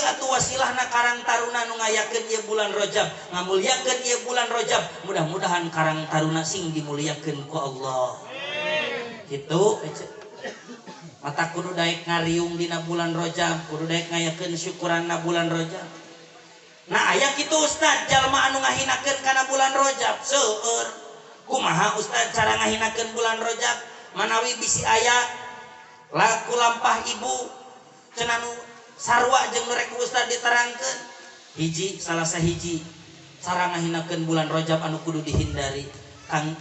Ieu atuh wasilahna Karang Taruna nu ngayakeun ieu bulan Rajab, ngamulyakeun ieu bulan Rajab. Mudah-mudahan Karang Taruna sing dimuliakeun ku Allah. Kitu mata kudu daek ngariung dina bulan Rajab, kudu daek ngayakeun syukuranna bulan Rajab. Nah aya kitu Ustaz jalma anu ngahinakeun kana bulan Rajab seueur. Kumaha Ustaz cara ngahinakeun bulan Rajab? Manawi bisi aya laku lampah ibu cenah nu sarua jeung nu rek Ustaz diterangkeun. Hiji salah sahiji cara ngahinakeun bulan Rajab anu kudu dihindari. Kang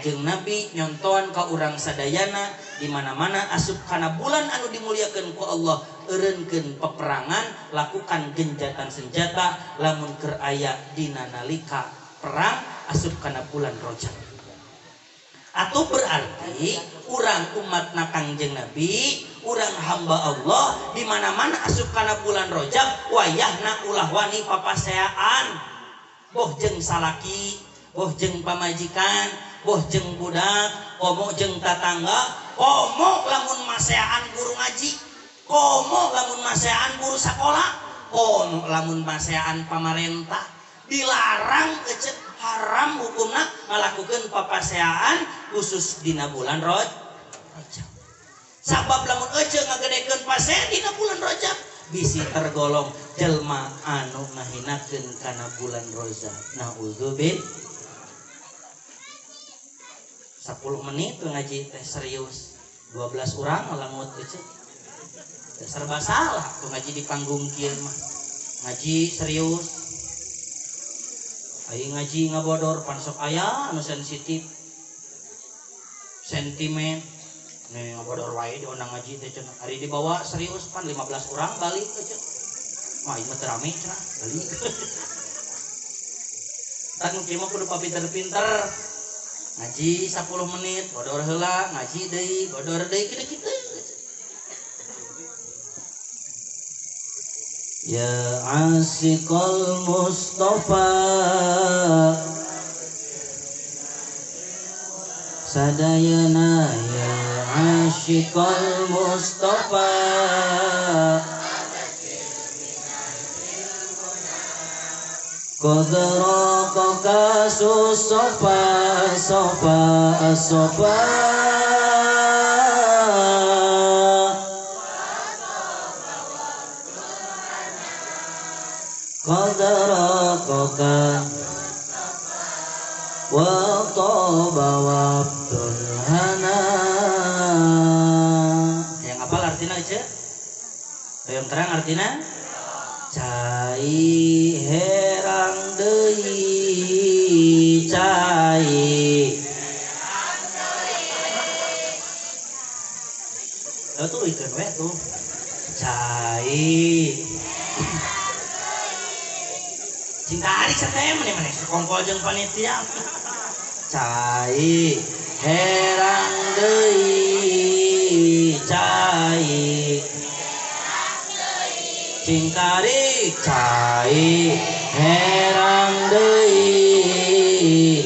jeung Nabi nyontoan ka urang sadayana di mana-mana asup kana bulan anu dimuliakeun ku Allah, eureunkeun peperangan, lakukan genjatan senjata lamun keur aya dina nalika perang asup kana bulan Rajab. Atau berarti urang umat na Kangjeng Nabi, urang hamba Allah di mana-mana asup kana bulan Rajab wayahna ulah wani papaseaan. Boh jeung salaki, boh jeung pamajikan, boh jeung budak, komo jeung tatangga, komo lamun maseaan guru ngaji, komo lamun maseaan guru sakola, komo lamun maseaan pamarentah. Dilarang ecet haram hukumna ngalakukeun papaseaan khusus dina bulan Rajab. Sabab lamun ece ngagedekeun pasea dina bulan Rajab bisi tergolong jelma anu ngahinakeun kana bulan Rajab. Nauzubillah. 10 menit ngaji teh serius, 12 orang ngalangut ece. Serba salah tuh ngaji di panggung kieu mah. Ngaji serius. Ayo ngaji ngabodor pansok aya anu sensitif. Sentimen. Nih ngabodor wae diundang ngaji teh cenah. Ari dibawa serius pan 15 orang balik ece. Mah ieu mah teu rame cenah, balik. Tah nu kieu mah kudu papinter-pinter. Ngaji 10 menit, bodor heula, ngaji deui, bodor deui kitu-kitu. Ya asiqal Mustafa sadayana, ya asyiqal Mustafa qad raqaka sofa sofa sofa qad raqaka wa taba wabdul hana. Yang apal artina aja? Yang terang artina? Cai herang deui cai. Oh tuh ikan we tuh. Cai. Cinta arik sataya mana-mana sekongkol jeung panitia. Cai herang deui cai. Cingkari cai herang deui.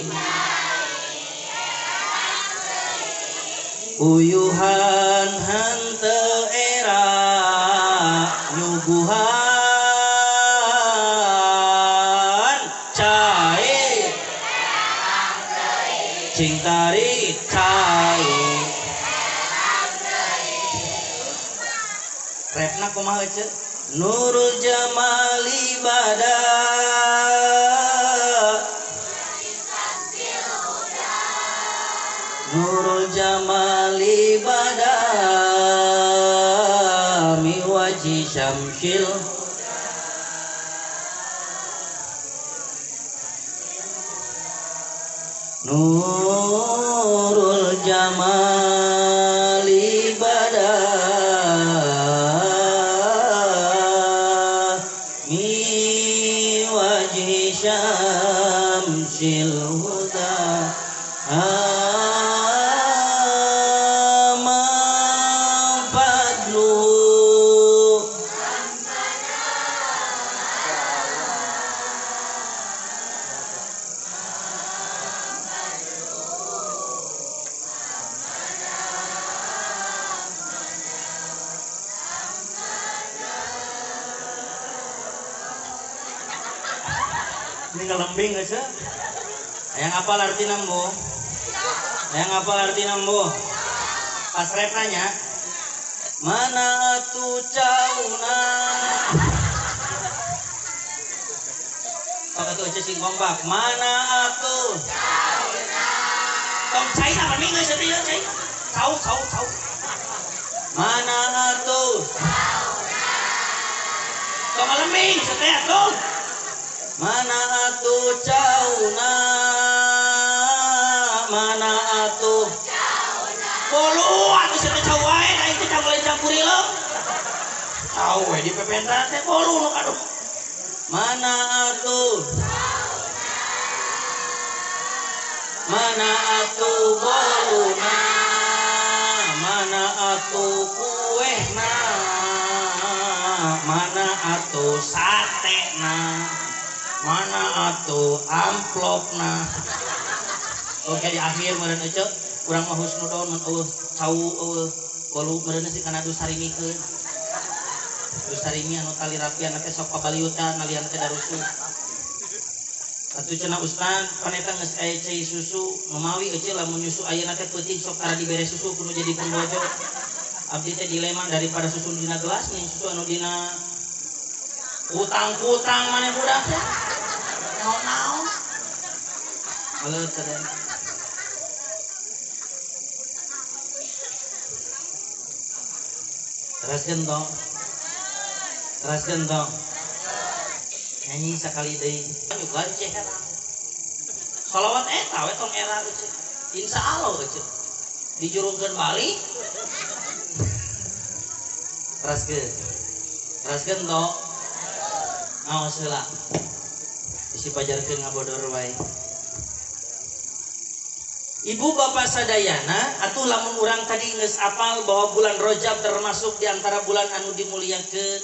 Uyuhan henteu era nyuguhan cai cingkari cai. Repna kumaha ece? Nurul Jamali bada Nurul Jamali bada miwaji syamsil Nurul Jamali bada miwajhi syamsil huda ama fadluhu. Ini ngelembing geus. Hayang apal artina mbo? Hayang apal artina mbo? Pas rap nanya, mana atuh cauna? Sok atuh eueuh sing kompak. Mana atuh cauna? Tong cai apa nih geus teh cai? Cau cau cau. Mana atuh cauna? Tong ngelembing teh atuh. Mana atuh cauna? Mana atuh cauna? Bolu atuh sia teh cau wae da itu cau lain campurileung. Cau we di pepentan teh bolu nu aduh. Mana atuh cauna? Mana atuh boluna? Mana atuh kuehna? Mana atuh satena? Mana atuh amplopna? Oke di akhir meureun ece urang mah husnudon mun eueuh cau eueuh bolu meureun sih kana dusarimikeun. Dusarimi anu tali rapian teh sok pabaliutan ngalian teh darusuh. Atuh cenah ustad paneta geus aya cai susu numawi ece lamun nyusu ayeuna teh peuting sok tara dibere susu kudu jadi pembojo. Abdi teh dilema daripada susu dina gelas nih susu anu dina kutang-kutang maneh budak teh. Naon-naon. Halo sadaya. Teraskeun tong. Teraskeun tong. Nyanyi sakali deui. Nyugan ceh era. Salawat eta we tong era eueuh. Insyaallah eueuh. Dijurungkeun balik. Teraskeun. Teraskeun tong. Ngaos heula. Bisi pajarkeun ngabodor wae. Ibu bapak sadayana atuh lamun urang tadi geus apal bahwa bulan Rajab termasuk di antara bulan anu dimuliakeun.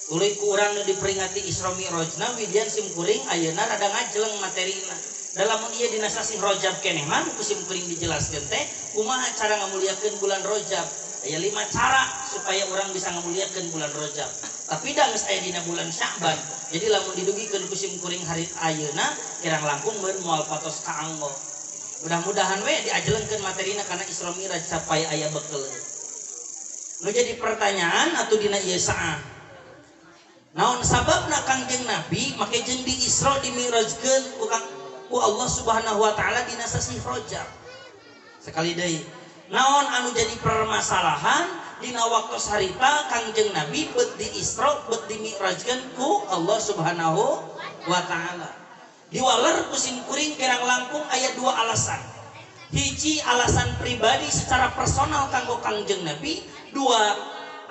Tuluy ku urang nu diperingati Isra Mi'rajna widian sim kuring ayeuna rada ngajeleng materina. Da lamun ieu dina sasih Rajab keneh mah ku sim kuring dijelaskeun teh kumaha cara ngamuliakeun bulan Rajab. Aya 5 cara supaya urang bisa ngamuliakeun bulan Rajab. Tapi da geus aya dina bulan Sya'ban. Jadi lamun didugikeun ku sim kuring hari ayeuna kirang langkung meureun moal patos kaanggo. Mudah-mudahan we diajelengkeun materina kana Isra Mi'raj sapaya aya bekeleun. Nu jadi pertanyaan atuh dina ieu saah. Naon sababna Kangjeng Nabi make jeung di Isra di Mi'rajkeun ku Allah Subhanahu wa taala dina sasih Rajab. Sekali deui. Naon anu jadi permasalahan dina waktu harita Kangjeng Nabi bet di Isra bet di Mi'rajkeun ku Allah Subhanahu wa taala. Diwaler ku sim kuring kirang langkung aya 2 alasan. Hiji alasan pribadi secara personal kanggo Kangjeng Nabi, 2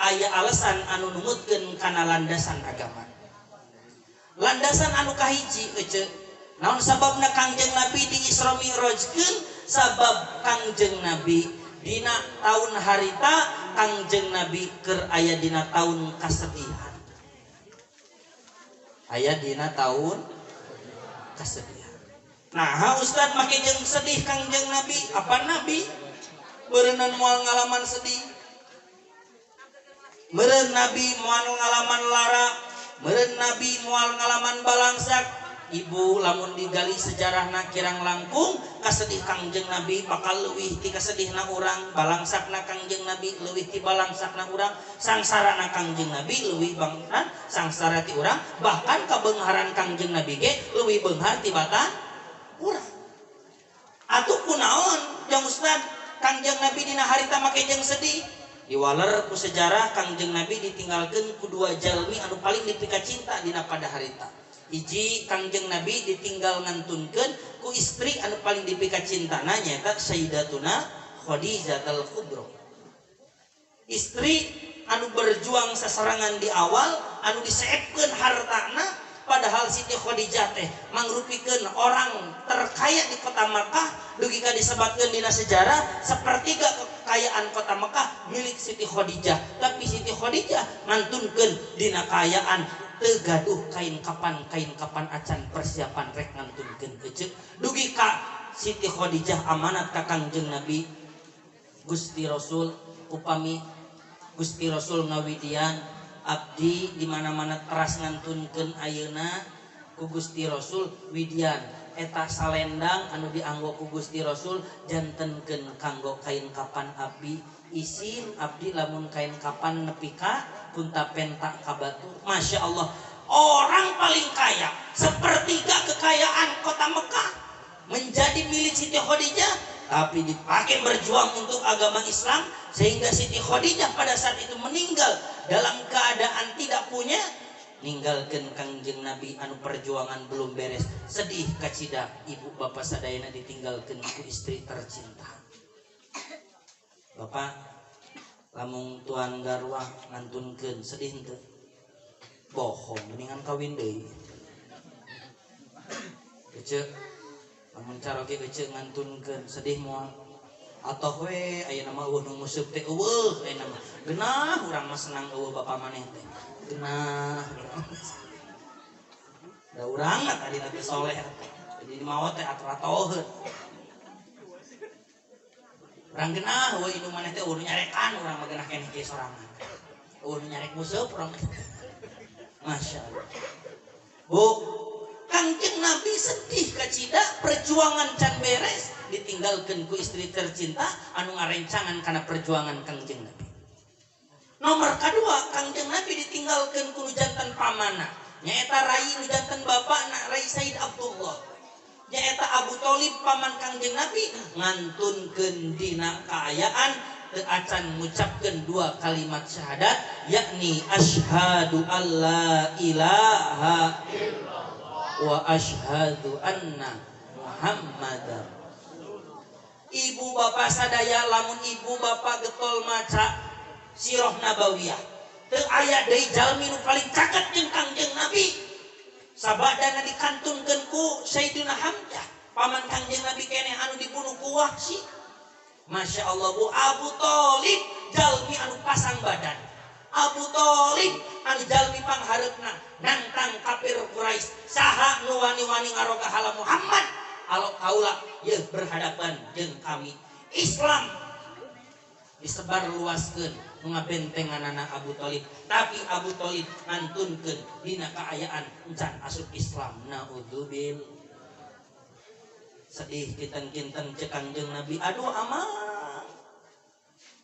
aya alasan anu numutkeun kana landasan agama. Landasan anu kahiji ece, naon sababna Kangjeng Nabi di Isra Mi'rajkeun? Sabab Kangjeng Nabi dina taun harita Kangjeng Nabi keur aya dina taun kasedihan. Aya dina taun kesedihan. Nah, Ustad make jeung sedih Kangjeng Nabi, apa Nabi? Beureunan moal ngalaman sedih. Meureun Nabi moal ngalaman lara, meureun Nabi moal ngalaman balangsak. Ibu lamun digali sejarahna kirang langkung kasedih Kangjeng Nabi bakal leuwih ti kasedihna urang, balangsakna Kangjeng Nabi leuwih ti balangsakna urang, sangsarana Kangjeng Nabi leuwih bangna sangsara ti urang, bahkan kabeungharan Kangjeng Nabi ge leuwih beunghar tibatan urang. Atuh kunaon jang Ustad Kangjeng Nabi dina harita make jeung sedih? Diwaler ku sejarah Kangjeng Nabi ditinggalkeun ku 2 jalmi anu paling dipika cinta dina pada harita. Hiji Kangjeng Nabi ditinggal ngantunkeun ku istri anu paling dipika cintana nyaeta Sayyidatuna Khadijah al-Kubra. Istri anu berjuang sasarangan di awal anu diseepkeun hartana padahal Siti Khadijah teh mangrupikeun orang terkaya di kota Makkah dugi ka disebatkeun dina sejarah sepertiga kekayaan kota Makkah milik Siti Khadijah. Tapi Siti Khadijah ngantunkeun dina kaayaan teu gaduh kain kapan acan persiapan rek ngantunkeun eceuk dugi ka Siti Khadijah amanat ka Kangjeng Nabi Gusti Rasul upami Gusti Rasul ngawidian abdi di mana-mana teras ngantunkeun ayeuna ku Gusti Rasul widian eta salendang anu dianggo ku Gusti Rasul jantenkeun kanggo kain kapan abdi isin abdi lamun kain kapan nepi ka punta penta ka batur. Masya Allah, orang paling kaya, sepertiga kekayaan kota Mekah menjadi milik Siti Khadijah, tapi dipakai berjuang untuk agama Islam sehingga Siti Khadijah pada saat itu meninggal dalam keadaan tidak punya, ninggalkan Kangjeng Nabi anu perjuangan belum beres. Sedih kacida ibu bapak sadayana ditinggalkan ku istri tercinta. Bapak lamun tuan garwa ngantunkeun sedih henteu? Bohong, mendingan kawin deui. Ece lamun caroge ece ngantunkeun sedih moal? Atau we ayeuna mah eueuh nu nguseup teh eueuh ayeuna mah. Geunah urang mah senang eueuh bapak maneh teh. Geunah. Da urang mah tadi teh soleh. Jadi maot teh atur-atoheun. Urang geunah eueuh indung maneh teh eueuh nyarekan urang mah geunah keneh kieu sorangan. Eueuh nyarek nguseup urang. Masya Allah. Bu, Kangjeng Nabi sedih kacida perjuangan can beres ditinggalkan ku istri tercinta anu ngarencangan karena perjuangan Kangjeng Nabi. Nomor kedua, Kangjeng Nabi ditinggalkan ku nu janten pamana, nyaeta rai nu janten bapakna Rai Said Abdullah. Nyaeta Abu Thalib paman Kangjeng Nabi ngantunkeun dina kaayaan teu acan ngucapkeun dua kalimat syahadat yakni asyhadu alla ilaha illallah wa asyhadu anna Muhammadar. Ibu bapak sadaya lamun ibu bapak getol maca sirah nabawiyah teu aya deui jalmi nu paling caket jeung Kangjeng Nabi sabadana dikantunkeun ku Sayyidina Hamzah paman Kangjeng Nabi keneh anu dibunuh ku Wahsy. Masya Allah bu, Abu Thalib jalmi anu pasang badan, Abu Thalib anu jalmi panghareupna nantang kafir Quraisy saha nu wani-wani ngaroga hala Muhammad alo kaula yeuh berhadapan jeung kami. Islam disebar luaskeun ngabentenganana Abu Thalib, tapi Abu Thalib ngantunkeun dina kaayaan encan asup Islam. Naudzubillah. Sedih kinten-kinten cek Kangjeng Nabi, aduh amang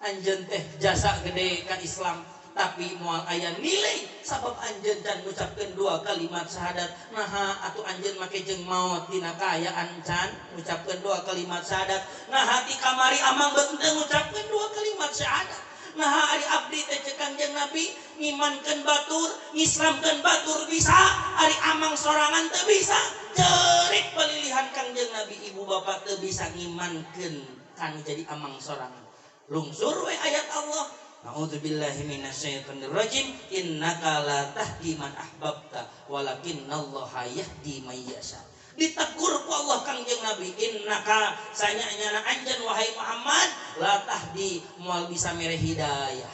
anjeun teh jasa gede ka Islam tapi moal aya nilai sabab anjeun can ngucapkeun dua kalimat syahadat. Naha atuh anjeun make jeung maot dina kaayaan can ngucapkeun dua kalimat syahadat. Naha ti kamari amang beut teu ngucapkeun dua kalimat syahadat. Naha ari abdi teh cek Kangjeng Nabi ngimankeun batur, ngislamkeun batur bisa, ari amang sorangan teu bisa. Cerik pelilihan Kangjeng Nabi ibu bapak teu bisa ngimankeun kanu jadi amang sorangan. Lungsur we ayat Allah. A'udzubillahi minasyaitonirrajim. Innaka la tahdi man ahbabta walakinallaha yahdi may yasha. Ditegur ku Allah Kangjeng Nabi, innaka sanyanyana anjeun wahai Muhammad la tahdi moal bisa mere hidayah,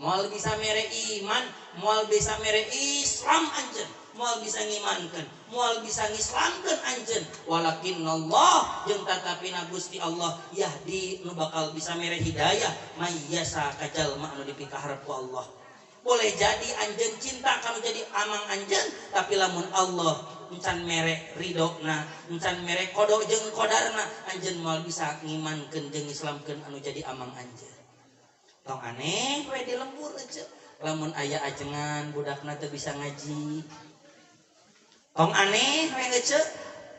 moal bisa mere iman, moal bisa mere Islam anjeun, moal bisa ngimankeun, moal bisa ngislamkeun anjeun. Walakinallah jeung tatapina Gusti Allah yahdi nu bakal bisa mere hidayah may yasha ka jalma anu dipikaharep ku Allah. Boleh jadi anjeun cinta kanu jadi amang anjeun, tapi lamun Allah encan mere ridona, encan mere kodo jeung kodarna, anjeun moal bisa ngimankeun jeung ngislamkeun anu jadi amang anjeun. Tong aneh we di lembur ece. Lamun aya ajengan budakna teu bisa ngaji. Tong aneh we ece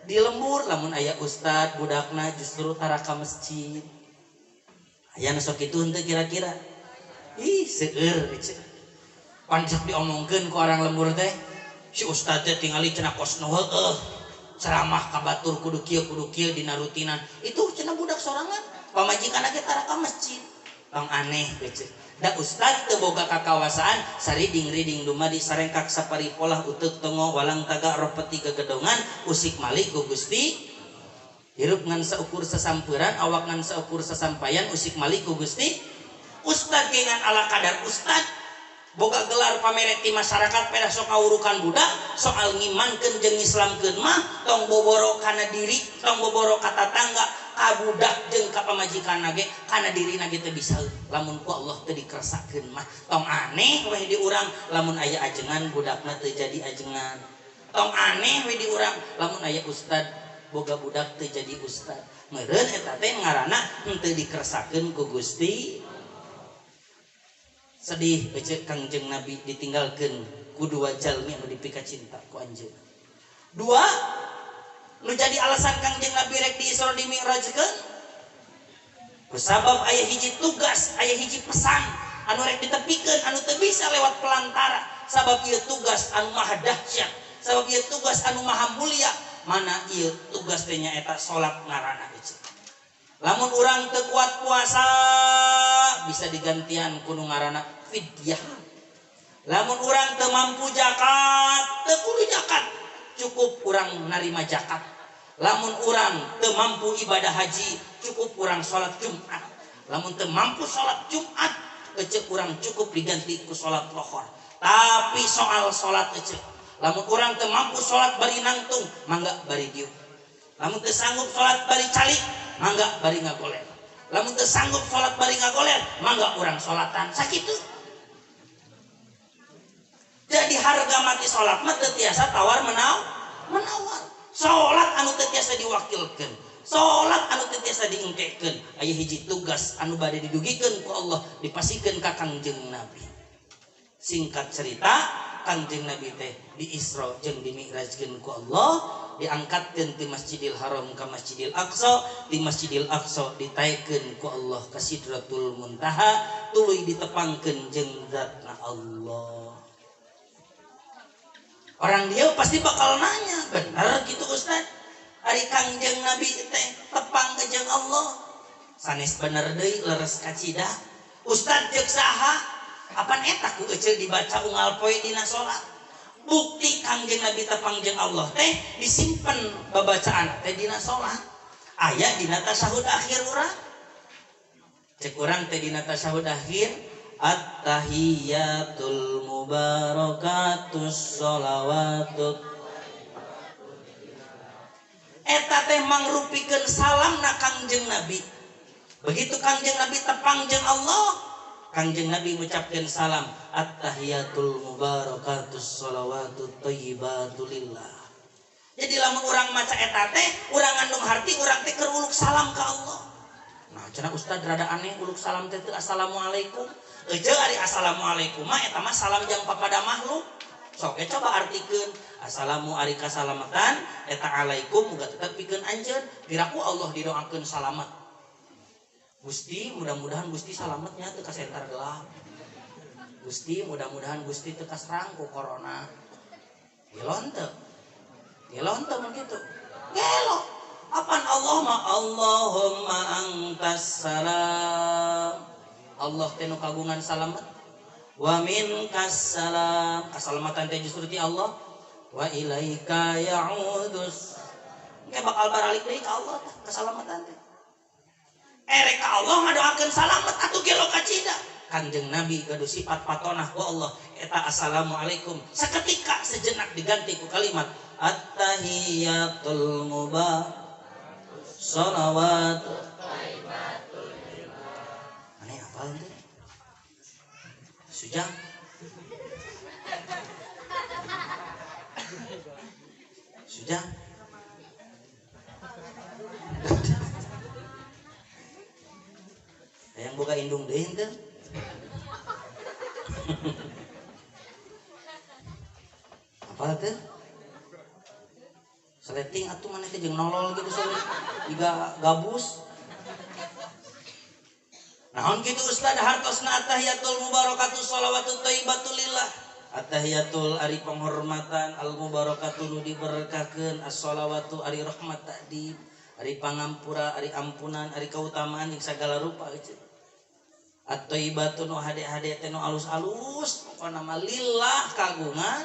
di lembur lamun aya ustad budakna justru tara ka masjid. Aya nu sok kitu henteu kira-kira? Ih seueur ece. Pan sok diomongkeun ku orang lembur teh, si ustad teh tingali cenah kos nu heueuh, ceramah ka batur kudu kieu dina rutinan. Itu cenah budak sorangan, pamajikan ge tara ka masjid. Tong aneh ece. Da ustad teu boga kakawasaan sariding-riding dumadi sarengkak saparipolah uteuk tongo walang taga roh peti gegedongan usik malik ku Gusti hirup ngan saukur sasamperan awak ngan saukur sasampayan usik malik ku Gusti. Ustad ge ngan ala kadar ustad boga gelar pamere ti masyarakat pada sok ngawurukan budak soal ngimankeun jeung ngislamkeun mah tong boboro kana diri, tong boboro ka tatangga, ka budak jeung ka pamajikanna ge kana dirina ge teu bisa lamun ku Allah teu dikeresakeun mah. Tong aneh weh di urang lamun aya ajengan budakna teu jadi ajengan. Tong aneh we di urang lamun aya ustad boga budak teu jadi ustad. Meureun eta teh ngaranna henteu dikersakeun ku Gusti. Sedih ece Kangjeng Nabi ditinggalkeun ku dua jalmi anu dipika cinta ku anjeun. Dua nu jadi alasan Kangjeng Nabi rek di Isra di Mi'rajkeun kusabab aya hiji tugas, aya hiji pesan anu rek ditepikeun anu teu bisa lewat pelantara. Sabab ieu tugas anu maha dahsyat, sabab ieu tugas anu maha mulia, mana ieu tugas teh nyaeta salat ngaranna ece. Lamun urang teu kuat puasa bisa digantian ku nu ngaranna fidyah. Lamun urang teu mampu zakat, teu kudu zakat, cukup urang narima zakat. Lamun urang teu mampu ibadah haji, cukup urang salat Jumat. Lamun teu mampu salat Jumat, ece urang cukup diganti ku salat lohor. Tapi soal salat ece, lamun urang teu mampu salat bari nangtung, mangga bari dieu. Lamun teu sanggup salat bari calik, mangga bari ngagoler. Lamun teu sanggup salat bari ngagoler, mangga urang salatan. Sakitu. Jadi harga mati salat mah teu tiasa tawar menawar. Salat anu teu tiasa diwakilkeun, salat anu teu tiasa diengkekeun. Aya hiji tugas anu bade didugikeun ku Allah, dipasikeun ka Kangjeng Nabi. Singkat cerita, Kangjeng Nabi teh di Isra jeung di Mi'rajkeun ku Allah, diangkatkeun ti Masjidil Haram ka Masjidil Aqsa, di Masjidil Aqsa ditaekeun ku Allah ka Sidratul Muntaha, tuluy ditepangkeun jeung zatna Allah. Orang dia pasti bakal nanya, bener gitu Ustaz? Ari Kangjeng Nabi teh tepang ke jeung Allah. Sanes bener deui leres kacida. Ustaz jeung saha? Apan eta ku eceu dibaca unggal poe dina salat. Bukti Kangjeng Nabi tepang jeung Allah teh disimpen babacaan teh dina salat. Aya dina tasyahud akhir urang. Cek urang teh dina tasyahud akhir at-tahiyatul mubarakatus sholawatut. Eta teh mangrupikeun salamna Kangjeng Nabi. Begitu Kangjeng Nabi tepang jeung Allah, Kangjeng Nabi ngucapkeun salam at-tahiyatul mubarakatus sholawatut thayyibatul lillah. Jadi lamun urang maca eta teh, urang ngandung harti urang teh keur uluk salam ka Allah. Nah, cenah ustad rada aneh uluk salam teh teu assalamualaikum. Euceuk ari assalamualaikum mah eta mah salam jang papada makhluk. Sok ge coba artikeun assalamu ari kasalamatan eta alaikum muga tetep pikeun anjeun. Piraku Allah didoakeun salamet. Gusti mudah-mudahan Gusti salametnya teu kasentar gelap. Gusti mudah-mudahan Gusti teu kaserang ku corona. Gelo henteu? Gelo henteu mun kitu? Gelo. Apan Allah mah Allahumma antas salam. Allah teh nu kagungan salamet. Wa minkas salam. Kasalamatan teh justru ti Allah. Wa ilaika ya'udus. Engke bakal baralik deui ka Allah tah kasalamatan teh. Erek ka Allah ngadoakeun salamet atuh gelo kacida. Kangjeng Nabi gaduh sifat patonah ku Allah eta assalamualaikum. Seketika sejenak diganti ku kalimat at-tahiyatul mubarak sholawat. Aneh apa itu? Sujang. Sujang. Yang boga indung deui henteu. Apa teh? Seleting atuh maneh teh jeung nolol gitu soalnya. Jiga gabus. Naon kitu ustaz hartosna at-tahiyatul mubarakatus sholawatut thayyibatul lillah. At-tahiyatul ari penghormatan, al mubarakatu nu diberkahkeun, as-sholawatu ari rahmat ta'dib, ari pangampura, ari ampunan, ari kautamaan jeung sagala rupa euceuk. At-thayyibatu nu hade-hade teh nu alus-alus, pokona mah lillah kagungan.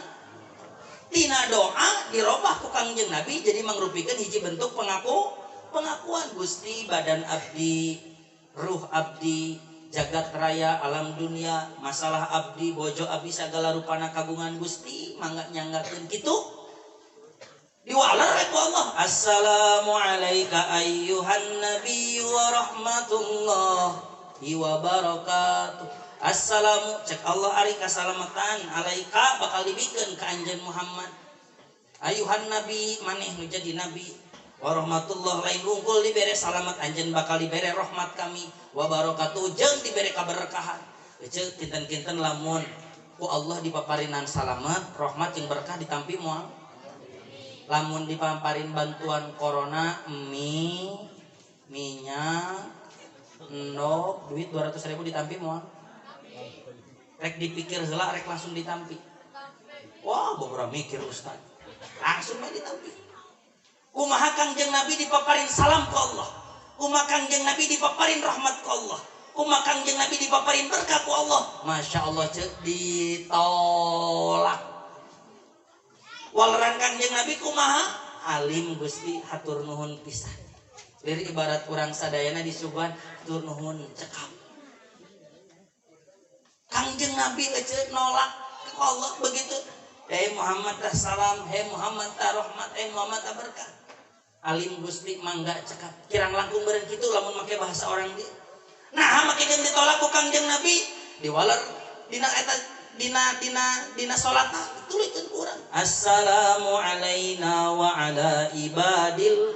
Tina doa dirobah ku Kangjeng Nabi jadi mangrupikeun hiji bentuk pengakuan Gusti badan abdi, ruh abdi, jagat raya, alam dunia, masalah abdi, bojo abdi sagala rupana kagungan Gusti, mangga nyanggakeun kitu. Diwaler ku Allah, assalamu alayka ayyuhan nabiyyu wa rahmatullahi wa barakatuh. Assalamu cek Allah ari kasalamatan alaika bakal dibikeun ka anjeun Muhammad. Ayuhan nabi maneh nu jadi nabi warahmatullah lain wungkul dibere salamat anjeun bakal dibere rahmat kami wa barakatuh jeung dibere kaberkahan. Ece kinten-kinten lamun ku Allah dipaparinan salamat rahmat jeung berkah ditampi moal. Lamun dipaparin bantuan corona mie minyak endog duit 200.000 ditampi moal. Rek dipikir heula rek langsung ditampi. Wah, bobora mikir ustaz. Langsung bae ditampi. Kumaha Kangjeng Nabi dipaparin salam ku Allah. Kumaha Kangjeng Nabi dipaparin rahmat ku Allah. Kumaha Kangjeng Nabi dipaparin berkah ku Allah. Masya Allah ceuk ditolak. Waleran Kangjeng Nabi kumaha? Alim Gusti hatur nuhun pisan. Lir ibarat urang sadayana disuguhan hatur nuhun cekap. Kangjeng Nabi eceuk nolak ke Allah begitu. Hei Muhammad tah salam, hei Muhammad tah rahmat, hei Muhammad tah berkah. Alim Gusti mangga cekap. Kirang langkung beureun kitu lamun make bahasa orang dieu. Nah, make jeung ditolak ku Kangjeng Nabi, diwaler dina eta dina dina dina salatna ditulikeun ku urang. Assalamu alaina wa ala ibadil.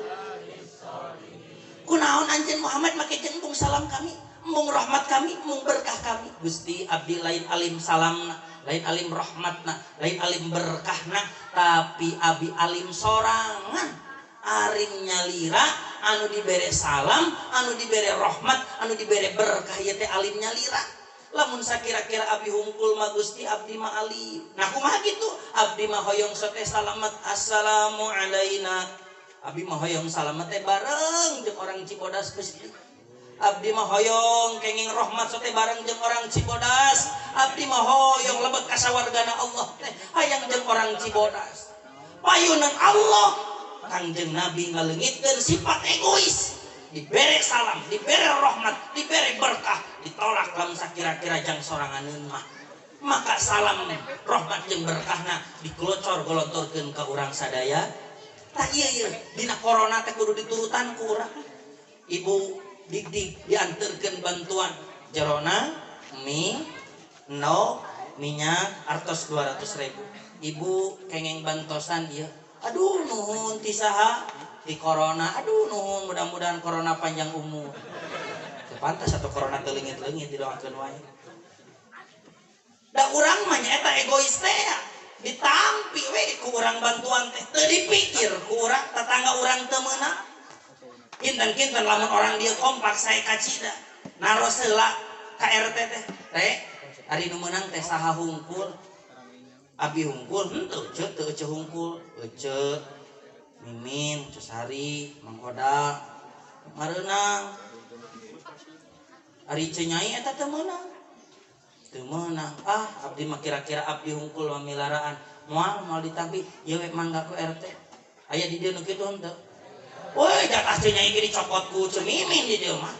Kunaon anjeun Muhammad make jeung embung salam kami, embung rahmat kami, embung berkah kami. Gusti abdi lain alim salamna, lain alim rahmatna, lain alim berkahna, tapi abi alim sorangan. Arim nyalira anu dibere salam, anu dibere rahmat, anu dibere berkah ieu teh alim nyalira. Lamun sakira-kira abdi hungkul mah Gusti abdi mah alim. Nah kumaha kitu? Abdi mah hoyong sote salamat assalamu alaina. Abdi mah hoyong salamat teh bareng jeung orang Cibodas Gusti. Abdi mah hoyong kenging rahmat sote bareng jeung orang Cibodas. Abdi mah hoyong lebet ka sawargana Allah teh hayang jeung orang Cibodas. Payunan Allah Kangjeng Nabi ngaleungitkeun sifat egois. Dibere salam, dibere rahmat, dibere berkah, ditolak lamun sakira-kira jang soranganeun mah. Maka salam rahmat jeung berkahna dikelocor golontorkeun ka urang sadaya. Tah ieu ieu dina corona teh kudu diturutan ku urang. Ibu dik-dik dianterkeun bantuan jerona mie no minyak artos 200.000. Ibu kengeng bantosan ieu. Aduh nuhun ti saha di corona. Aduh nuhun mudah-mudahan corona panjang umur. Teu pantas atuh corona teu leungit-leungit didoakeun wae. Da urang mah nya eta egois teh ya. Ditampi we ku urang bantuan teh teu dipikir ku urang tetangga urang teu meunang. Kinten-kinten lamun orang dia kompak sae kacida. Naros heula ka RT teh. Teh ari nu meunang teh saha hungkul. Abi hungkul henteu eceu teu eceu hungkul. Eceu Mimin, Cesari, Mang Oda mareunang. Ari ceu nyai eta teu meunang. Teu meunang. Ah, abdi mah kira-kira abdi hungkul mamilaraan. Moal moal ditampi ieu we mangga ku RT. Aya di dieu nu kitu henteu. Woi, jatah ceu nyai ge dicokot ku Ceu Mimin di dieu mah.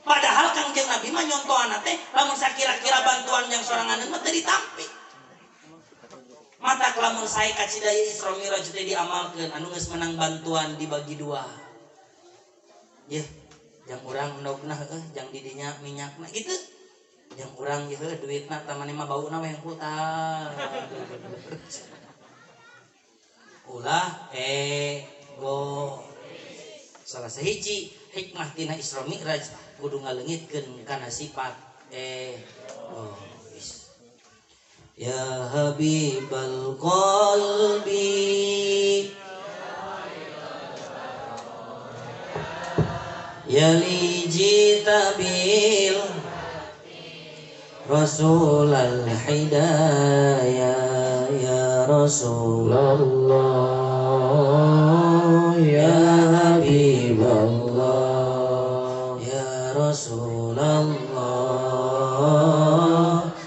Padahal Kangjeng Nabi mah nyontohana teh lamun sakira-kira bantuan yang soranganeun mah teu ditampi. Mata lamun sae kacida ieu Isra Mi'raj teh diamalkeun anu geus menang bantuan dibagi dua. Yeuh, jang urang endogna heueuh, jang didinya minyakna kitu. Jang urang ieu heueuh duitna tah maneh mah bauna we hungkul tah. Ulah ego. Salah sahiji hikmah tina Isra Mi'raj kudu ngaleungitkeun kana sifat egois. Ya Habibal qalbi ya li jitabil Rasul al hidayah ya Rasulullah ya Habiballah ya Rasulullah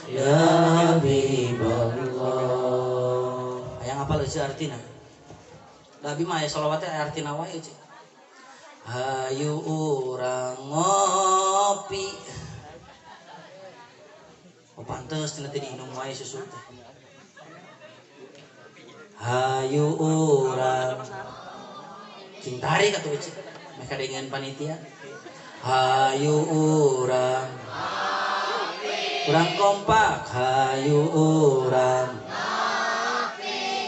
ya Habiballah. Hayang apal eueuh artina? Da abi mah aya selawat teh artina wae eueuh. Hayu urang ngopi. Oh pantes cenah teh diinum wae susu teh. Hayu urang cing tarik atuh eueuh. Meh kadengeun panitia. Hayu urang urang kompak hayu urang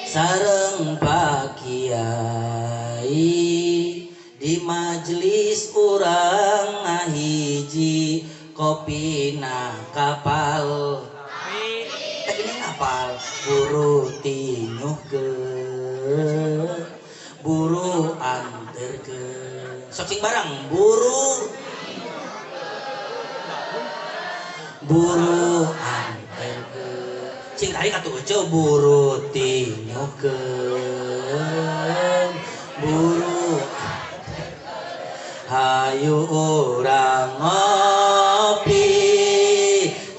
sareng Pak Kiai di majelis urang ngahiji kopina kapal teh ini ngapal buru tinyuhkeun buru anterkeun sok sing barang buru buru anterkeun cing tarik atuh ece buru tinyuhkeun buru hayu urang ngopi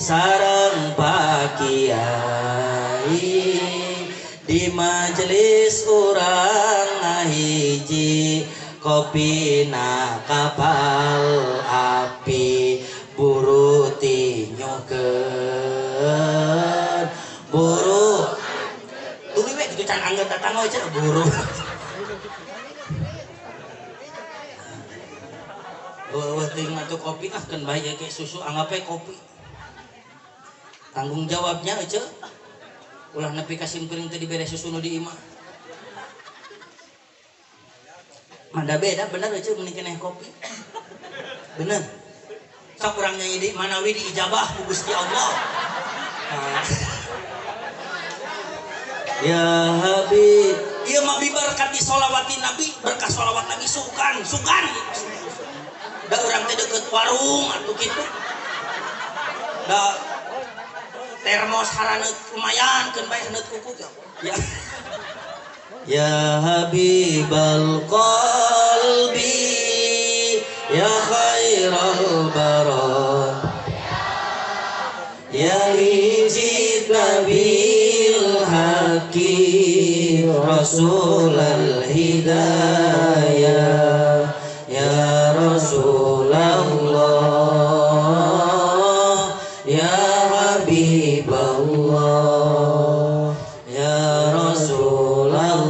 sareng Pak Kiai di majelis urang ngahiji kopina kapal api buru tinyuhkeun buru tuluy we kitu can anggeut datang we cenah buru. Wah teuing mah kopi ah keun bae ke susu anggap we kopi. Tanggung jawabnya ece ulah nepi ka simkuring teh dibere susu nu di imah. Manda beda bener ece mending keneh kopi. Bener. Sok urang nyanyi di manawi diijabah ku Gusti Allah. Nah. Ya Habib, ieu mah biberkat di sholawati Nabi, berkah sholawat Nabi sugan, sugan. Da urang teh deukeut warung atuh kitu. Da termos haraneut lumayan keun bae haneut kuku. Ya. Ya Habibal qalbi ya khairal bara ya lijid bil haqi rasulal hidayah ya Rasulullah ya Habiballah ya Rasulullah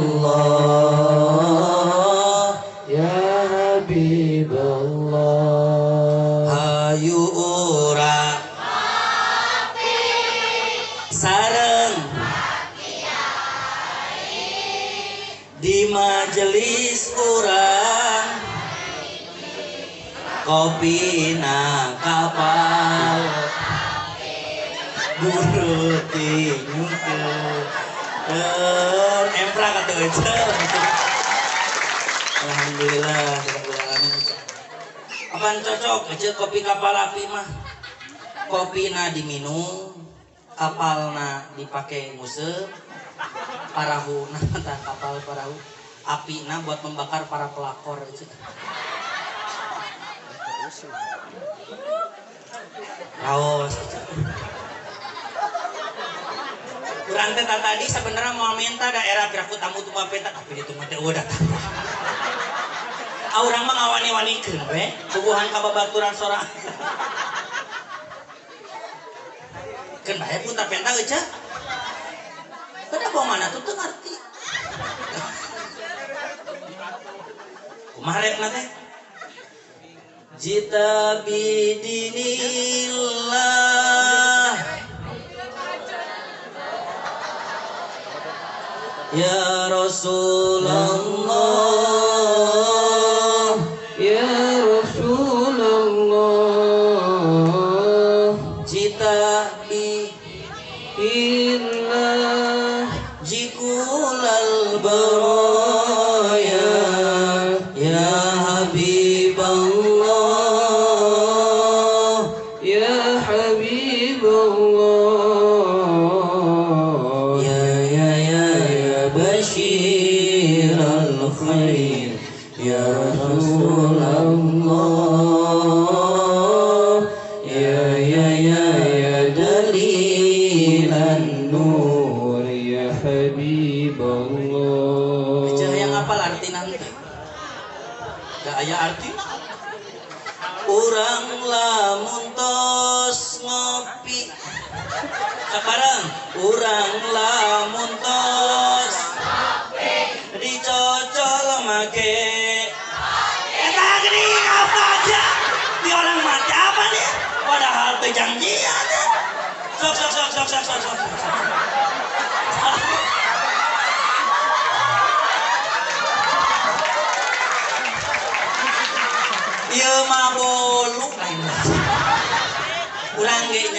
ya Habiballah hayu urang sareng di majelis urang kopina kapal buru tinyuhkeun emprak atuh ece. Alhamdulillah rabbil alamin. Apaan cocok ece kopi kapal api mah. Kopina diminum, kapalna dipake nguseup, parahuna tah kapal parahu, apina buat membakar para pelakor ece. Raos urang teh tadi sebenarnya mau minta daerah piraku tamu tuh mau minta tapi itu mah teh eueuh datang. Urang mah ngawani-wanikeun we bubuhan ka babaturan sorang. Keun bae punta penta eueuh. Kada bawa mana tuh teu ngarti. Kumaha repna teh? Jita bidinillah ya Rasulullah ya Rasulullah jita bidinillah jikulal baraya ya Habiballah ya Habiballah ya ya ya ya basyiral khair ya Rasulullah ya ya ya ya dalilan nur ya Habiballah. Eceh yang apal arti nanti gak aya artina. Urang lamun tos ngopi sabareng urang lamun tos ngopi dicocol make eta geuning apa aja di orang mati apa nih padahal teu janjian sok sok sok sok sok sok sok.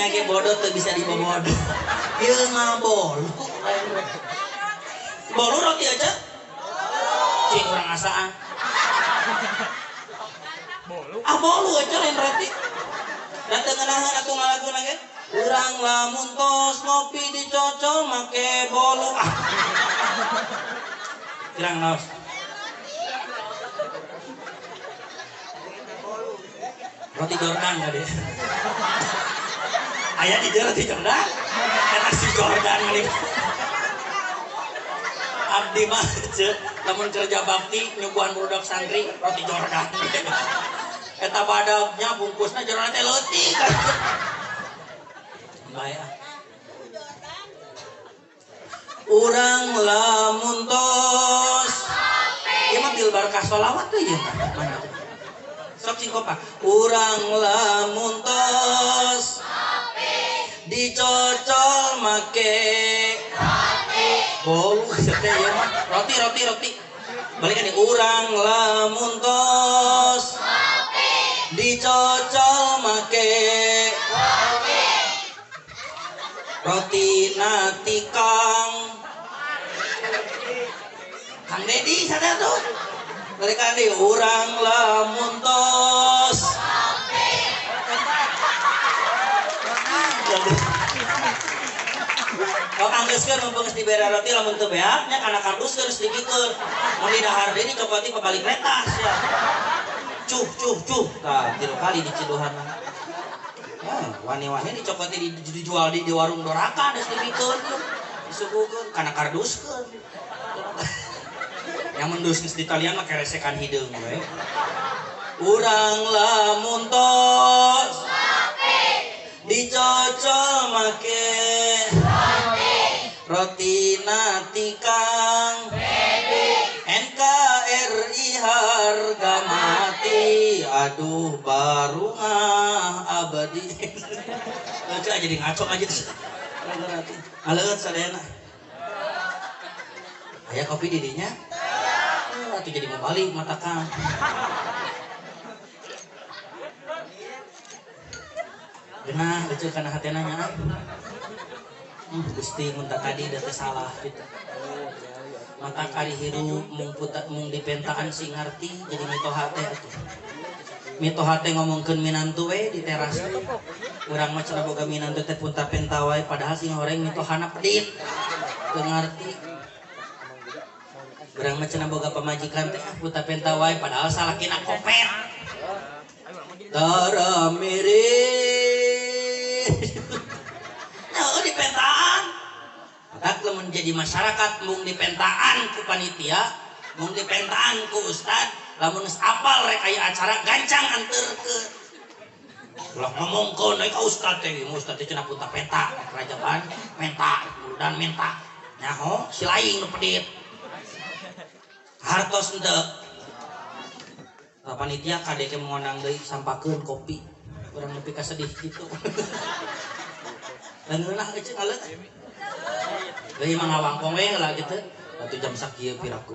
Nya ge bodoh teu bisa dibobodo. Ieu mah bolu. Bolu roti aja. Cing urang asaan. Bolu. Ah bolu aja lain roti. Da teu ngeunaheun atuh ngalaguna ge. Urang lamun tos ngopi dicocol make bolu. Ah. Kirang naos. Roti Jordan kali. Aya di dieu roti Jordan. Eta si Jordan kali. Abdi mah ceuk lamun kerja bakti nyuguhan budak santri roti Jordan. Eta badagnya bungkusna Jordan teh leutik. Bae ah. Urang lamun tos. Ieu mah bil barkah sholawat teh ieu mah. Sok cing kompak. Urang lamun tos dicocol make bolu teh ieu mah roti roti roti. Balikan nih urang lamun tos dicocol make roti nati Kang Kang Dedi sadar tuh. Balikan nih urang lamun tos. Kalau anggeuskeun mumpung geus dibere roti lamun teu beak nya kana kardus geus dibikeun. Mun didahar deui dicopoti pabalik retas ya. Cuh cuh cuh tah 3 kali diciduhan. Nah, wani-wani dicopoti dijual di warung doraka geus dibikeun disuguhkeun kana karduskeun. Yang mendus geus ditalian mah keresekan hideung we. Urang lamun tos dicocol make roti nati Kang NKRI harga mati aduh barungah abadi. Lucu aja jadi ngaco aja. Aleut sadayana. Aya kopi di dinya? Atuh jadi mau balik matakan. Genah lucu kana hatena nya. Gusti mun tadi da teh salah gitu. Mata kari hirup mung puta mung dipentaan sing ngarti jadi mitoha teh atuh. Mitoha teh ngomongkeun minantu we di teras teh. Urang mah cenah boga minantu teh punta penta wae padahal sing horeng mitohana pedit. Teu ngarti. Urang mah cenah boga pamajikan teh punta penta wae padahal salakina kopet. Tara miris. Nah, dipentaan. Matak lamun jadi masyarakat mung dipentaan ku panitia, mung dipentaan ku ustad, lamun geus apal rek aya acara gancang anterkeun. Ulah ngomongkeun we ka ustad teh, ustad teh cenah punta penta, rajaban menta, muludan menta. Nyaho si laing nu pedit. Hartos henteu. Lah panitia kadeke ngondang deui sampakeun kopi. Urang nepi ka sedih kitu. Leungeunah euceuk aleut. Leuwih mah ngawangkong we lah gitu. Atuh jam sakieu piraku.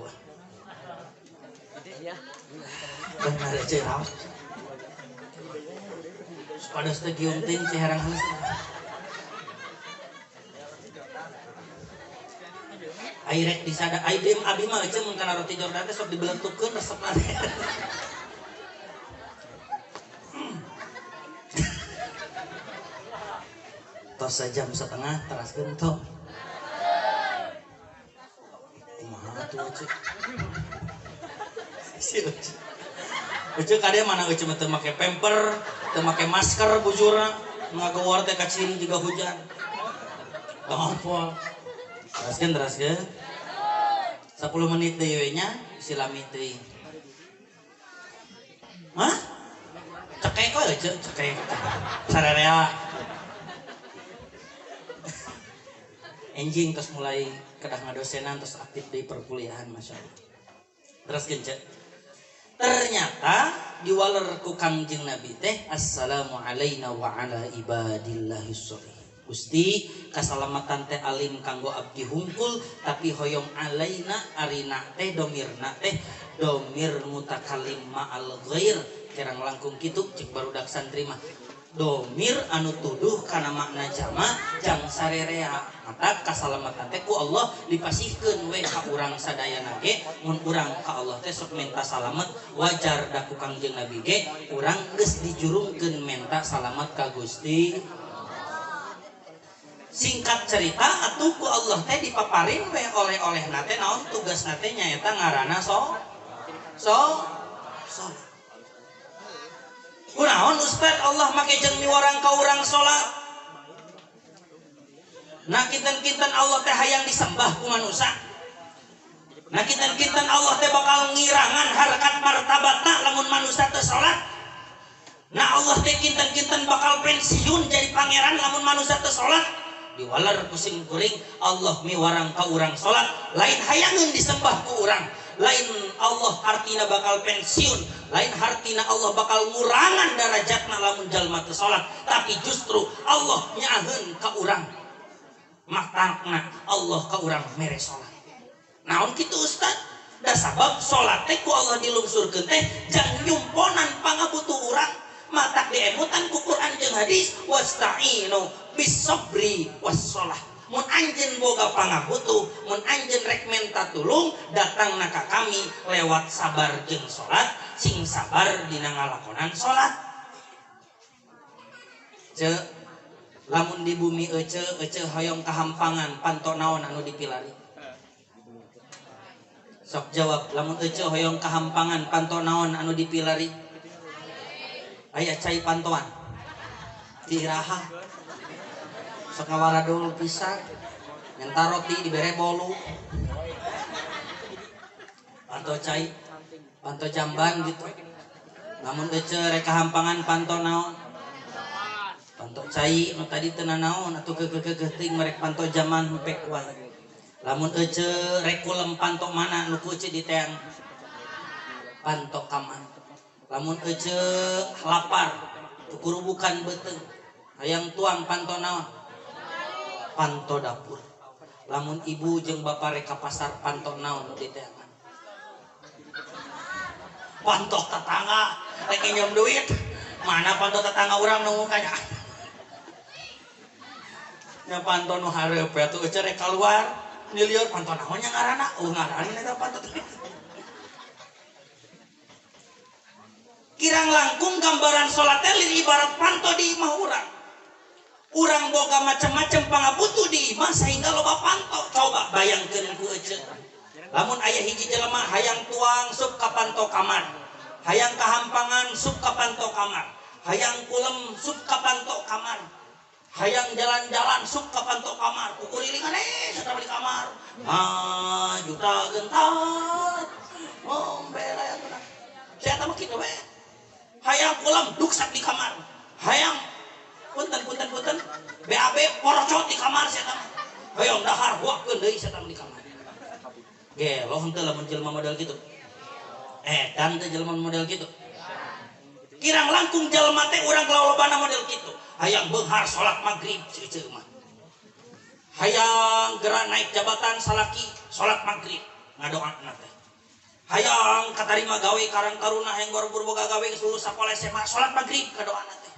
Bener euceuk raos. Padas teh giung teuing ciherang halus. Ai rek disada ai dem abi mah euceuk mun kana roti Jordan teh sok dibeletukeun resepna teh. Tos sejam setengah teraskeun tong. Kumaha atuh euceuk? Si euceuk. Euceuk kade mana euceuk mah teu make pamper, teu make masker bujurna, ngagewor teh ka ciri juga hujan. Tong. Teraskeun teraskeun. 10 menit deui we nya silami teuing. Hah? Cekek we euceuk, cekek. Sararea. Enjing terus mulai kedah ngadosenan terus aktif di perkuliahan masya Allah. Terus gencet. Ternyata diwaler ku Kangjeng Nabi teh assalamu alaina wa ala ibadillahi sholihin. Gusti kasalamatan teh alim kanggo abdi hungkul tapi hoyong alaina arina teh domirna teh domir mutakalim ma'al ghair kerang langkung kitu cek barudak santri mah Domir anu tuduh kana makna jama jang sarerea. Mata kasalamatan teh ku Allah dipasihkeun we ka urang sadayana ge mun urang ka Allah teh sok menta salamet wajar da ku Kangjeng Nabi ge urang geus dijurungkeun menta salamet ka Gusti. Singkat cerita atuh ku Allah teh dipaparin we oleh-olehna teh naon tugasna teh nyaeta ngaranna so salat. Kunaon Ustaz Allah make jeung miwarang ka urang salat? Nah kinten-kinten Allah teh hayang disembah ku manusia. Nah kinten-kinten Allah teh bakal ngirangan harkat martabatna lamun manusia teu salat. Nah Allah teh kinten-kinten bakal pensiun jadi pangeran lamun manusia teu salat. Diwaler pusing kuring Allah miwarang ka urang salat lain hayangeun disembah ku urang. Lain Allah hartina bakal pensiun, lain hartina Allah bakal ngurangan darajatna lamun jalma teu salat, tapi justru Allah nyaaheun ka urang. Matakna Allah ka urang mere salat. Naon kitu Ustaz? Da sabab salat teh ku Allah dilungsurkeun teh jang nyumponan pangabutuh urang. Matak diemutan ku Quran jeung hadis wasta'inu bis-sabri was-shalah. Mun anjeun boga pangabutuh, mun anjeun rek menta tulung, datangna ka kami lewat sabar jeung salat, sing sabar dina ngalakonan salat. Ce, lamun di bumi ece, ece hoyong kahampangan, panto naon anu dipilari? Sok jawab, lamun ece hoyong kahampangan, panto naon anu dipilari? Aya cai pantoan. Tiraha. Sok ngawaradul pisan nyenta roti dibere bolu panto cai panto jamban gitu. Lamun ece rek kahampangan panto naon? Panto cai nu tadi teu nanaon atuh keukeuh teuing merek panto jaman hempek wae. Lamun ece rek kulem panto mana nu ku ece diteang? Panto kamar. Lamun ece lapar kukurubukan beuteung hayang tuang panto naon? Panto dapur. Lamun ibu jeung bapak rek ka pasar panto naon nu diteangan? Panto tetangga rek nginjem duit. Mana panto tetangga urang nu kanya? Nya panto nu hareup atuh ece rek kaluar nilieur panto naon nya ngaranna? Oh ngaranna eta panto. Kirang langkung gambaran salat teh lir ibarat panto di imah urang. Urang boga macam-macam pangabutuh di imah sehingga loba panto. Coba bayangkeun ku ece. Lamun aya hiji jelema hayang tuang sup ka panto kamar, hayang kahampangan sup ka panto kamar, hayang kulem sup ka panto kamar, hayang jalan-jalan sup ka panto kamar, kukurilingan satara di kamar. Ah, juta gentar. Ngombel aya teh. Saya mah kitu we. Hayang kulem duksak di kamar. Hayang punten punten BAB porocot di kamar saya mah. Hayang dahar huakeun deui saya di kamar. Gelo henteu lamun jelema model kitu. Dan teh jelema model kitu. Kirang langkung jelema teh urang lolobana model kitu. Hayang beunghar salat magrib ceuceu mah. Hayang geura naik jabatan salaki salat magrib ngadoana teh. Hayang katarima gawe karang taruna hayang boro-boro boga gawe geus lulus sakola SMA salat magrib kadoana teh.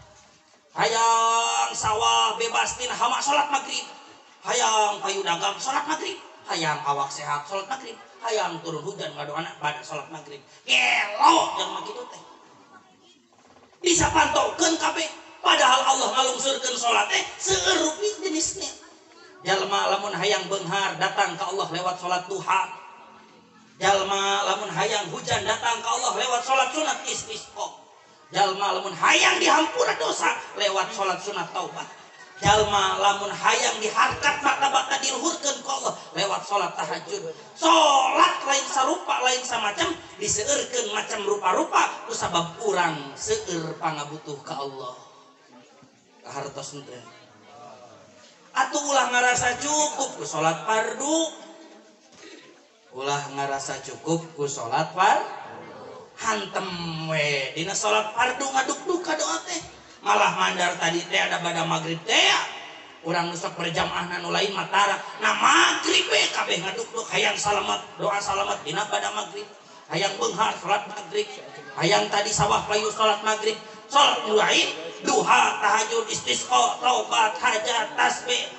Hayang sawah bebas tina hama salat magrib. Hayang payu dagang salat magrib. Hayang awak sehat salat magrib. Hayang turun hujan ngadoana pada salat magrib. Gelo jelema kitu teh. Bisa pantaukeun kabeh padahal Allah ngalungsurkeun salat teh seueur rupi jenisnya. Jalma lamun hayang beunghar datang ka Allah lewat salat duha. Jalma lamun hayang hujan datang ka Allah lewat salat sunat istisqa. Jalma lamun hayang dihampura dosa lewat salat sunat taubat. Jalma lamun hayang diharkat martabatna diluhurkeun ku Allah lewat salat tahajud. Salat lain sarupa lain samacam diseueurkeun macam rupa-rupa ku sabab urang seueur pangabutuh ka Allah. Kahartos henteu. Atuh ulah ngarasa cukup ku salat fardu. Ulah ngarasa cukup ku salat fardu. Hantem we dina salat fardu ngaduk-duk ka doa teh. Malah mandar tadi teh ada pada maghrib teh urang nu sok berjamaah nu lain matara. Nah maghrib we kabeh ngaduk-duk hayang salamet doa salamet dina pada maghrib. Hayang beunghar salat maghrib. Hayang tadi sawah payu salat maghrib. Salat lain duha, tahajud, istisqa, taubat, hajat, tasbih.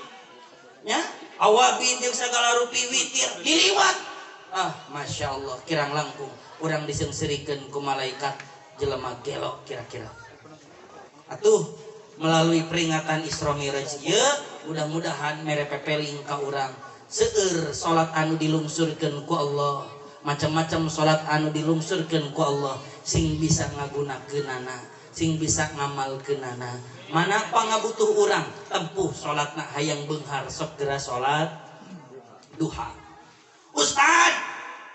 Nya, awabin jeung sagala rupi witir diliwat. Ah, Masya Allah, kirang langkung urang diseungseurikeun ku malaikat jelema gelo kira-kira. Atuh melalui peringatan Isra Mi'raj ieu mudah-mudahan mere pepeling ka urang seueur salat anu dilungsurkeun ku Allah, macam-macam salat anu dilungsurkeun ku Allah sing bisa ngagunakeunana, sing bisa ngamalkeunana. Mana pangabutuh urang tempuh salatna hayang beunghar sok geura salat duha. Ustad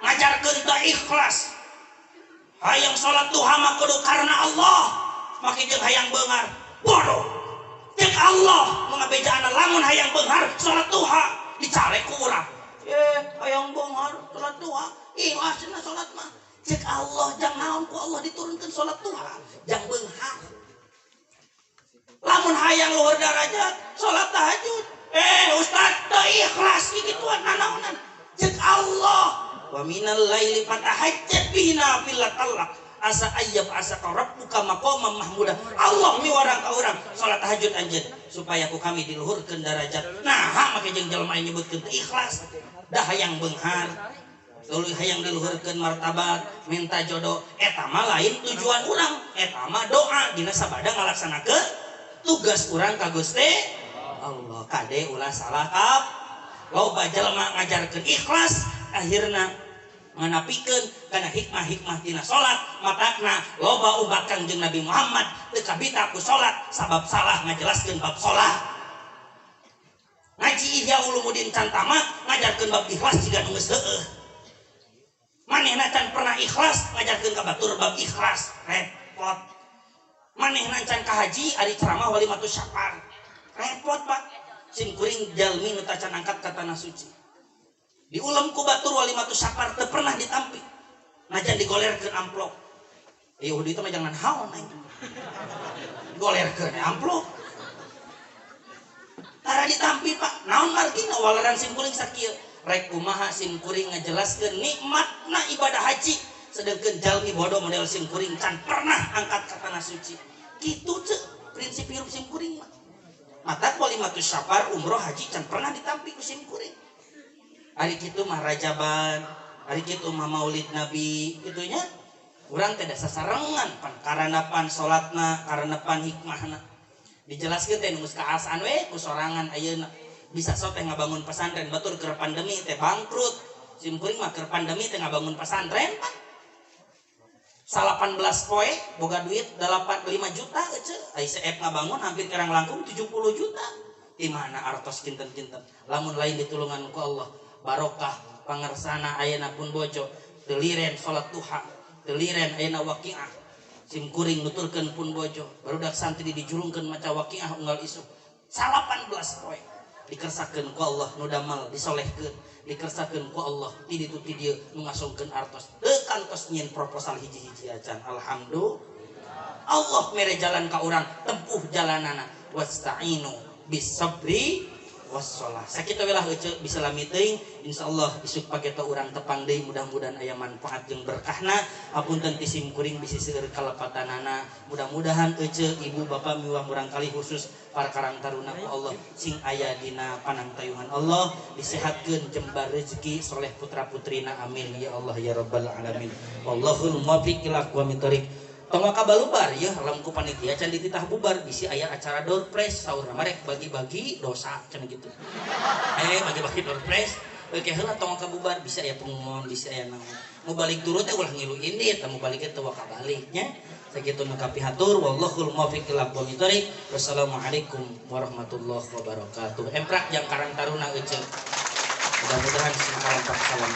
ngajarkeun teu ikhlas. Hayang salat duha mah kudu karena Allah, make jeung hayang beunghar. Bodoh. Cek Allah nu ngabejaana lamun hayang beunghar salat duha dicalek ku urang. Hayang beunghar salat duha, ikhlasna salat mah. Cek Allah jang naon ku Allah diturunkeun salat duha, jang beunghar. Lamun hayang luhur darajat salat tahajud. Ustad teu ikhlas kikituan nanaonan. Cek Allah wa minal laili fatahajjat bihi nafilatan lak asa ayyab asa rabbuka maqaman mahmuda. Allah miwarang ka urang salat tahajud anjeun supaya ku kami diluhurkeun darajat. Nah, make jeung jelema nyebutkeun teu ikhlas, dah hayang beunghar, tuluy hayang diluhurkeun martabat, minta jodoh, eta mah lain tujuan urang, eta mah doa dina sabada ngalaksanakeun tugas urang ka Gusti Allah. Kade ulah salah kap. Loba jelema ngajarkeun ikhlas akhirna nganapikeun kana hikmah-hikmah tina salat, matakna loba umat Kangjeng Nabi Muhammad teu kabita ku salat sabab salah ngajelaskeun bab salat. Ngaji Ihya Ulumuddin can tamat ngajarkeun bab ikhlas jiga nu geus heueuh. Manehna can pernah ikhlas ngajarkeun ka batur bab ikhlas, repot. Manehna can ka haji ari ceramah walimatus syafar. Repot, Pak. Sim kuring jalmi nu tacan angkat ka tanah suci. Diulem ku batur walimatus syafar teu pernah ditampi. Najan digolerkeun amplop. Yahudi itu mah jangan haon aing. Golerkeun amplop. Tara ditampi, Pak. Naon margina waleran sim kuring sakieu. Rek kumaha sim kuring ngajelaskeun nikmatna ibadah haji. Sedengkeun jalmi bodoh model sim kuring can pernah angkat ka tanah suci. Kitu ceu prinsip hirup sim kuring mah. Matak walimatus syafar umroh haji can pernah ditampi ku sim kuring. Ari kitu mah rajaban, ari kitu mah maulid nabi, kitunya urang teh sasarengan pan karanapan salatna, karanapan hikmahna. Dijelaskeun teh nu geus kaasaan we ku sorangan ayeuna. Bisa sok teh ngabangun pesantren batur keur pandemi teh bangkrut. Sim kuring mah keur pandemi teh ngabangun pesantren pan. 18 poe boga duit 85 juta ece. Ai seep ngabangun hampir kerang langkung 70 juta. Di mana artos kinten-kinten. Lamun lain ditulungan ku Allah. Barokah pangersana ayeuna pun bojo teu liren salat duha, teu liren ayeuna waqiah. Sim kuring nuturkeun pun bojo, barudak santri dijulungkeun maca waqiah unggal isuk. 18 poe dikersakeun ku Allah nu damel disolehkeun, dikersakeun ku Allah ti ditu ti dieu nu ngasongkeun artos. Teu kantos nyieun proposal hiji-hiji acan. Alhamdulillah. Allah mere jalan ka urang, tempuh jalanana. Wasta'inu bis sabri wassalah. Sakitu we lah ece bisa lami teuing. Insyaallah isuk pageto urang tepang deui mudah-mudahan aya manfaat jeung berkahna. Hapunten ti sim kuring bisi seueur kalepatanana. Mudah-mudahan ece ibu bapak miwah murangkali khusus para karang taruna ku Allah sing aya dina panangtayungan Allah, disehatkeun jembar rezeki soleh putra putrina, amin ya Allah ya rabbal alamin. Wallahul muwaffiq ila aqwamit thoriq. Tong waka balubar ya lam ku panitia can dititah bubar bisi aya acara door prize saur marek bagi-bagi dosa cenah gitu. Bagi-bagi door prize oke heula tong waka bubar bisi aya pengumuman bisi aya naon. Mau balik turun teh ulah ngilu indit, mau balik teh waka baliknya. Sakitu nu kapihatur wallahul muwaffiq ila aqwamit thoriq. Wassalamualaikum warahmatullahi wabarakatuh. Emprak jang karang taruna euceuk. Mudah-mudahan sing kalampak salam.